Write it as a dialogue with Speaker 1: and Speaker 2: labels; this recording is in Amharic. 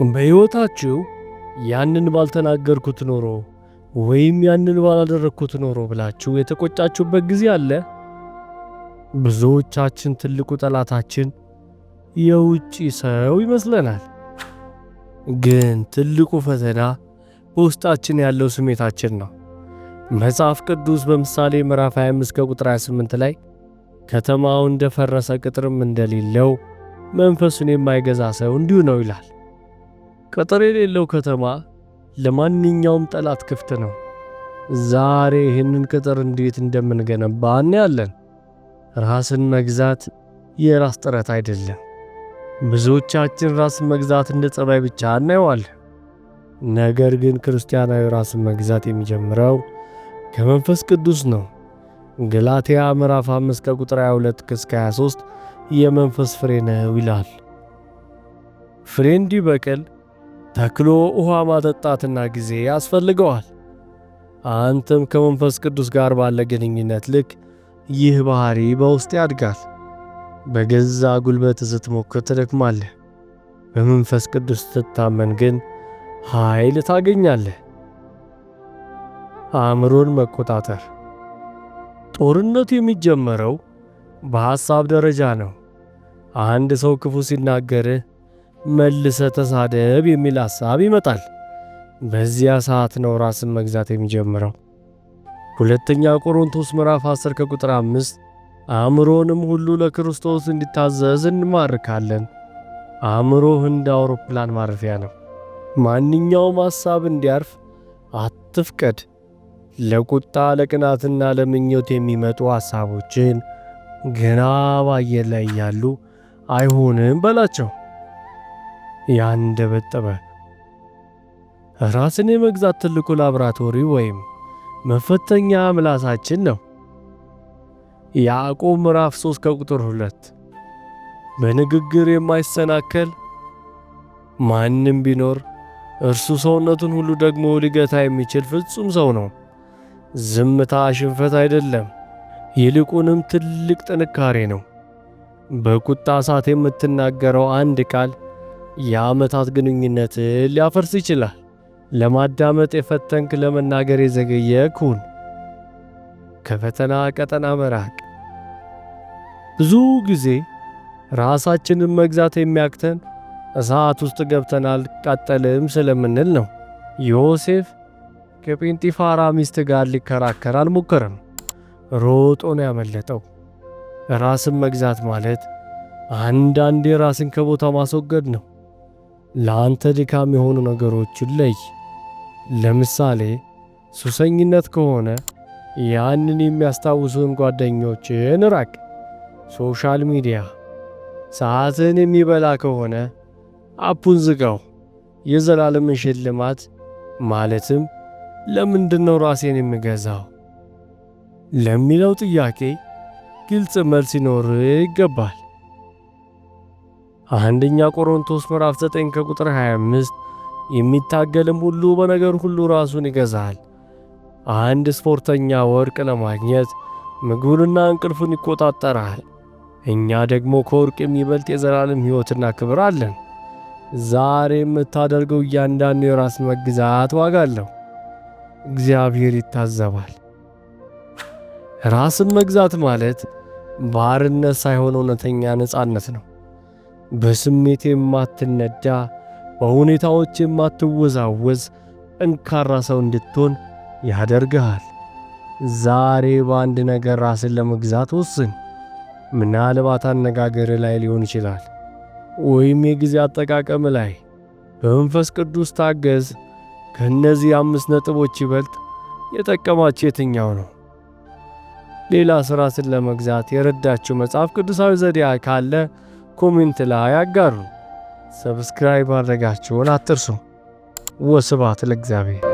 Speaker 1: በሕይወታችሁ ያንን ባልተናገርኩት ኖሮ ወይም ያንን ባላደረግኩት ኖሮ ብላችሁ የተቆጫችሁበት ጊዜ አለ? ብዙዎቻችን ትልቁ ጠላታችን የውጪ ሰው ይመስለናል። ግን ትልቁ ፈተና በውስጣችን ያለው ስሜታችን ነው። መጽሐፍ ቅዱስ በምሳሌ ምዕራፍ 25 ከቁጥር 28 ላይ "ከተማው እንደፈረሰ ቅጥርም እንደሌለው መንፈሱን የማይገዛ ሰው እንዲሁ ነው" ይላል። ቅጥር የሌለው ከተማ ለማንኛውም ጠላት ክፍት ነው። ዛሬ ይህንን ቅጥር እንዴት እንደምንገነባ እናያለን። ራስን መግዛት የራስ ጥረት አይደለም። ብዙዎቻችን ራስን መግዛት እንደ ጸባይ ብቻ እናየዋለን። ነገር ግን ክርስቲያናዊ ራስን መግዛት የሚጀምረው ከመንፈስ ቅዱስ ነው። ገላትያ ምዕራፍ 5 ከቁጥር 22 እስከ 23 የመንፈስ ፍሬ ነው ይላል። ፍሬ እንዲበቅል ተክሎ ውሃ ማጠጣትና ጊዜ ያስፈልገዋል። አንተም ከመንፈስ ቅዱስ ጋር ባለ ግንኙነት ልክ ይህ ባህሪ በውስጥ ያድጋል። በገዛ ጉልበት ስትሞክር ትደክማለህ። በመንፈስ ቅዱስ ስትታመን ግን ኃይል ታገኛለህ። አእምሮን መቆጣጠር። ጦርነቱ የሚጀመረው በሐሳብ ደረጃ ነው። አንድ ሰው ክፉ ሲናገርህ መልሰህ ተሳደብ የሚል ሐሳብ ይመጣል። በዚያ ሰዓት ነው ራስን መግዛት የሚጀምረው። ሁለተኛ ቆሮንቶስ ምዕራፍ 10 ከቁጥር 5 "አእምሮንም ሁሉ ለክርስቶስ እንዲታዘዝ እንማርካለን።" አእምሮህ እንደ አውሮፕላን ማረፊያ ነው። ማንኛውም ሐሳብ እንዲያርፍ አትፍቀድ። ለቁጣ፣ ለቅናትና ለምኞት የሚመጡ ሐሳቦችን ገና በአየር ላይ እያሉ አይሆንም በላቸው። የአንደበት ጥበብ። ራስን የመግዛት ትልቁ ላብራቶሪ ወይም መፈተኛ ምላሳችን ነው። ያዕቆብ ምዕራፍ 3 ከቁጥር 2 "በንግግር የማይሰናከል ማንም ቢኖር እርሱ ሰውነቱን ሁሉ ደግሞ ሊገታ የሚችል ፍጹም ሰው ነው።" ዝምታ ሽንፈት አይደለም፣ ይልቁንም ትልቅ ጥንካሬ ነው። በቁጣ ሰዓት የምትናገረው አንድ ቃል የዓመታት ግንኙነትን ሊያፈርስ ይችላል። ለማዳመጥ የፈጠንክ፣ ለመናገር የዘገየህ ሁን። ከፈተና ቀጠና መራቅ። ብዙ ጊዜ ራሳችንን መግዛት የሚያቅተን እሳት ውስጥ ገብተን አልቃጠልም ስለምንል ነው። ዮሴፍ ከጴንጢፋራ ሚስት ጋር ሊከራከር አልሞከረም። ሮጦ ነው ያመለጠው። ራስን መግዛት ማለት አንዳንዴ ራስን ከቦታው ማስወገድ ነው። ለአንተ ድካም የሆኑ ነገሮችን ለይ። ለምሳሌ ሱሰኝነት ከሆነ ያንን የሚያስታውሱን ጓደኞችን ራቅ። Social media ሰዓትን የሚበላ ከሆነ app ኡን ዝጋው። የዘላለምን ሽልማት ማለትም "ለምንድነው ራሴን የምገዛው?" ለሚለው ጥያቄ ግልጽ መልስ ሊኖር ይገባል። አንደኛ ቆሮንቶስ ምዕራፍ 9 ከቁጥር 25 "የሚታገልም ሁሉ በነገር ሁሉ ራሱን ይገዛል።" አንድ ስፖርተኛ ወርቅ ለማግኘት ምግቡንና እንቅልፉን ይቆጣጠራል። እኛ ደግሞ ከወርቅ የሚበልጥ የዘላለም ሕይወትና ክብር አለን። ዛሬ የምታደርገው እያንዳንዱ የራስ መግዛት ዋጋ አለው። እግዚአብሔር ይታዘባል። ራስን መግዛት ማለት ባርነት ሳይሆን እውነተኛ ነፃነት ነው። በስሜት የማትነዳ፣ በሁኔታዎች የማትወዛወዝ ጠንካራ ሰው እንድትሆን ያደርግሃል። ዛሬ በአንድ ነገር ራስን ለመግዛት ወስን። ምናልባት አነጋገር ላይ ሊሆን ይችላል፣ ወይም የጊዜ አጠቃቀም ላይ። በመንፈስ ቅዱስ ታገዝ። ከእነዚህ አምስት ነጥቦች ይበልጥ የጠቀማችሁ የትኛው ነው? ሌላ ራስን ለመግዛት የረዳችሁ መጽሐፍ ቅዱሳዊ ዘዴ ካለ comment ላይ አጋሩ። Subscribe ማድረጋችሁን አትርሱ። ወስብሐት ለእግዚአብሔር።